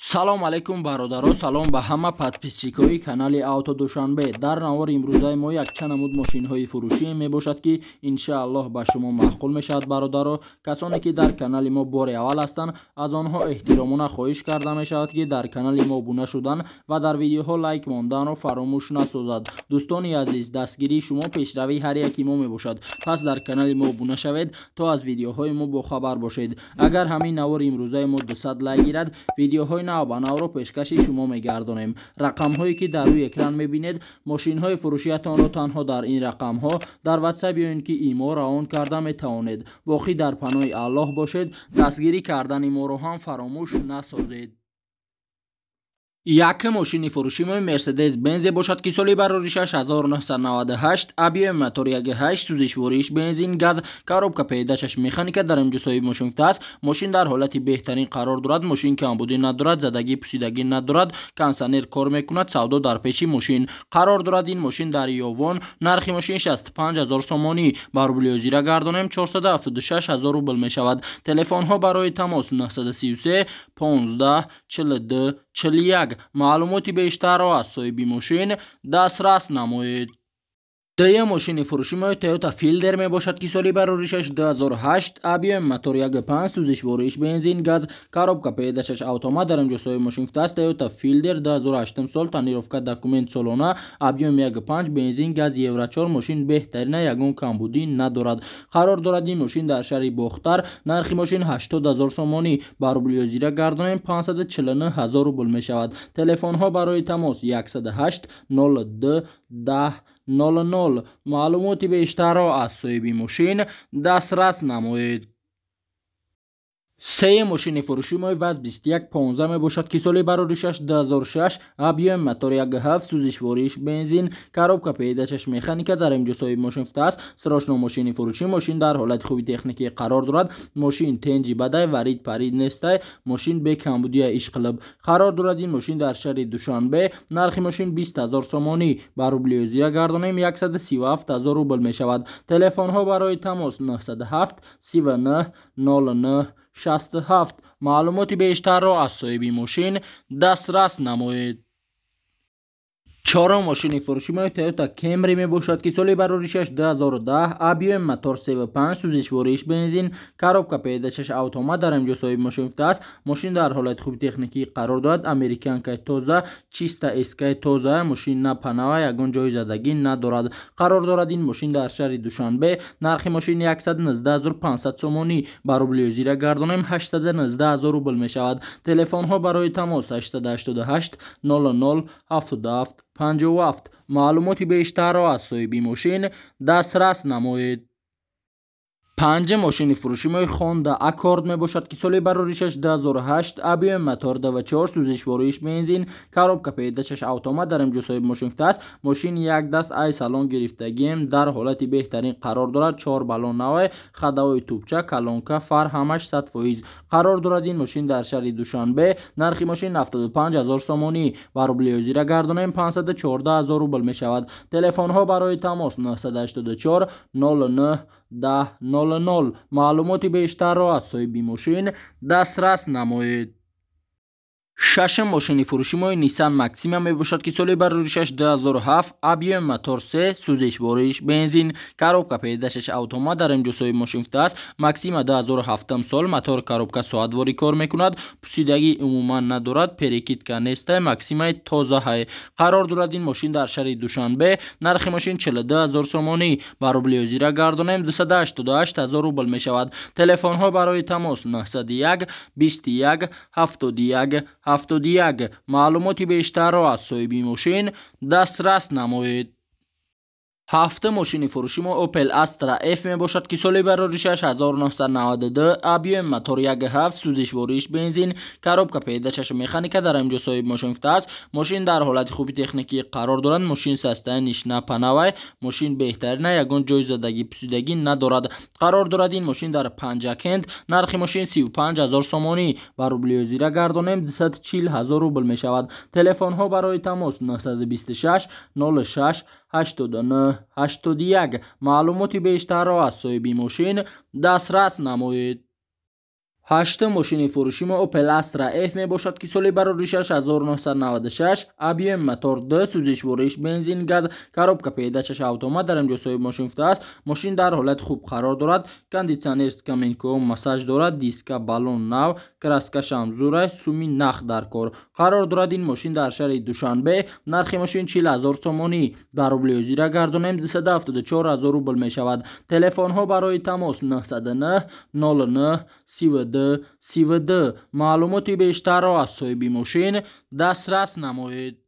Салом алейкум, бародаро, салом ба ҳама подписчикои канали Авто Душанбе. Дар навори имрӯзаи мо якчанд намуд мошинҳои фурӯшӣ мебошад, ки иншааллоҳ ба шумо маъқул мешавад. Бародаро, касоне ки дар канали мо бори аввал ҳастанд, аз онҳо эҳтиромона хоҳиш карда мешавад, ки дар канали мо обуна шудан ва дар видеоҳо лайк монданро фаромӯш насозад. Дӯстони азиз, дастгирии шумо пешравии ҳар яки мо мебошад, пас дар канали мо обуна шавед, то аз видеоҳои мо бохабар бошед. Агар ҳамин навори имрӯзаи мо 200 лайк гирад, видеоҳои нав ба навро пешкаши шумо мегардонем. Рақамҳое ки дар рӯи экран мебинед, мошинҳои фурӯшиятонро танҳо дар ин рақамҳо дар Ватсап ё ин ки Имо равон карда метавонед. Боқӣ дар паноҳи Аллоҳ бошед, дастгирӣ кардани моро ҳам фаромӯш насозед. Якум мошини фурӯши мо Мерседес Бензе бошад, ки соли бароришаш 1998, объёми мотор 1,8, сӯзишвориш бензин газ, коробка передачаш механика. Дар инҷо соҳиби мошин гуфтааст, мошин дар ҳолати беҳтарин қарор дорад, мошин камбудӣ надорад, задагӣ пусидагӣ надорад, кондитсионер кор мекунад. Савдо дар пеши мошин. Қарор дорад ин мошин дар Ёвон. Нархи мошин 65 ҳазор сомонӣ, ба рубли ҳозира гардонем, 476 ҳазор рубл мешавад. Телефонҳо барои тамос 933 15 42 41. Маълумоти бештарро аз соҳиби мошин дастрас намоед. Дуюм мошини фурӯши мо Toyota Fielder мебошад, ки соли бароришаш 2008, объёми мотор 1,5, сӯзишвориш бензин газ, коробка передачаш автомат. Дар инҷо соҳиби мошин гуфтааст, Toyota Fielder 2008 сол, тонировка, документ солона, объёми 1,5, бензин газ, Евро 4. Мошин беҳтарина, ягон камбудӣ надорад. Қарор дорад ин мошин дар шаҳри Бохтар. Нархи мошин 80 ҳазор сомонӣ, ба рубли ҳозира гардонем, 549 ҳазор рубл мешавад. Телефонҳо барои тамос 108 02 10 00. Маълумоти бештарро аз соҳиби мошин дастрас намоед. Сеюм мошини фурӯши мо ВАЗ 2115 мебошад, ки соли бароришаш 2006, объёми мотор 1,7, сӯзишвориш бензин, коробка передачаш механика. Дар инҷо соҳиби мошин гуфтааст, срочно мошини фурӯшӣ, мошин дар ҳолати хуби техникӣ қарор дорад, мошин тенҷи бадай, варид парид нестай, мошин бекамбудия ишқилиб. Қарор дорад ин мошин дар шаҳри Душанбе. Нархи мошин 20 ҳазор сомонӣ, ба рубли ҳозира гардонем, 137 ҳазор рубл мешавад. Телефонҳо барои тамос 907 39 09 67. Маълумоти бештарро аз соҳиби мошин дастрас намоед. Чорум мошини фурӯши мо Toyota Camry мебошад, ки соли бароришаш 2010, объёми мотор 3,5, сӯзишвориш бензин, коробка передачаш автомат. Дар инҷо соҳиби мошин гуфтааст, мошин дар ҳолати хуби техникӣ қарор дорад, американкаи тоза, чиста эскаи тоза, мошин на панава, ягон ҷои задагӣ надорад. Қарор дорад ин мошин дар шаҳри Душанбе. Нархи мошин 119 500 сомонӣ, ба рубли ҳозира гардонем, 819 ҳазор рубл мешавад. Телефонҳо барои тамос 888 00 77 57. Маълумоти бештарро аз соҳиби мошин дастрас намоед. Панҷум мошини фурӯши мо Honda Accord мебошад, ки соли бароришаш 2008, объёми мотор 2,4, сӯзишвориш бензин, коробка передачаш автомат. Дар инҷо соҳиби мошин гуфтааст, мошин як даст ай салон гирифтагием, дар ҳолати беҳтарин қарор дорад, чор баллон навай, ходовой тубча, колонка, фар ҳамаш 100%. Қарор дорад ин мошин дар шаҳри Душанбе. Нархи мошин 75 ҳазор сомонӣ, ба рубли ҳозира гардонем, 514 ҳазор рубл мешавад. Телефонҳо барои тамос 984 09 10 00. Маълумоти бештарро аз соҳиби мошин дастрас намоед. Шашум мошини фурӯши мо Nissan Maxima мебошад, ки соли бароришаш 2007, объёми мотор 3, сӯзишвориш бензин, коробка передачаш автомат. Дар инҷо соҳиби мошин гуфтааст, Maxima 2007 сол, мотор, коробка соатворӣ кор мекунад, пусидагӣ умуман надорад, перекидка нестай, Максимаи тозаҳай. Қарор дорад ин мошин дар шаҳри Душанбе. Нархи мошин 42 ҳазор сомонӣ, ба рубли ҳозира гардонем, 288 ҳазор рубл мешавад. Телефонҳо барои тамос 901 21 71 71. Маълумоти бештарро аз соҳиби мошин дастрас намоед. Ҳафтум мошини фурӯши мо Opel Astra F мебошад, ки соли бароришаш 1992, объёми мотор 1,7, сӯзишвориш бензин, коробка передачаш механика. Дар инҷо соҳиби мошин гуфтааст, мошин дар ҳолати хуби техникӣ қарор дорад, мошин состояниш на панавай, мошин беҳтарина, ягон ҷои задагӣ пусидагӣ надорад. Қарор дорад ин мошин дар Панҷакент. Нархи мошин 35 ҳазор сомонӣ, ба рубли ҳозира гардонем, 240 ҳазор рубл мешавад. Телефонҳо барои тамос 926 06 89 81. Маълумоти бештарро аз соҳиби мошин дастрас намоед. Ҳаштум мошини фурӯши мо Opel Astra F мебошад, ки соли бароришаш 1996, объем мотор 2, сӯзишвориш бензин, газ, коробка передачаш автомат. Дар инҷо соҳиби мошин гуфтааст, мошин дар ҳолати хуб қарор дорад, кондитсионер, скамейкаҳо массаж дорад, диска, баллон нав, краскашам зурай, суми нах дар кор қарор дорад. Ин мошин дар шаҳри Душанбе. Нархи мошин 40 000 сомонӣ, дар рубли ҳозира гардонем 274 000 рубл мешавад. Телефонҳо барои тамос 909 09 32 32. Маълумоти бештарро аз соҳиби мошин дастрас намоед.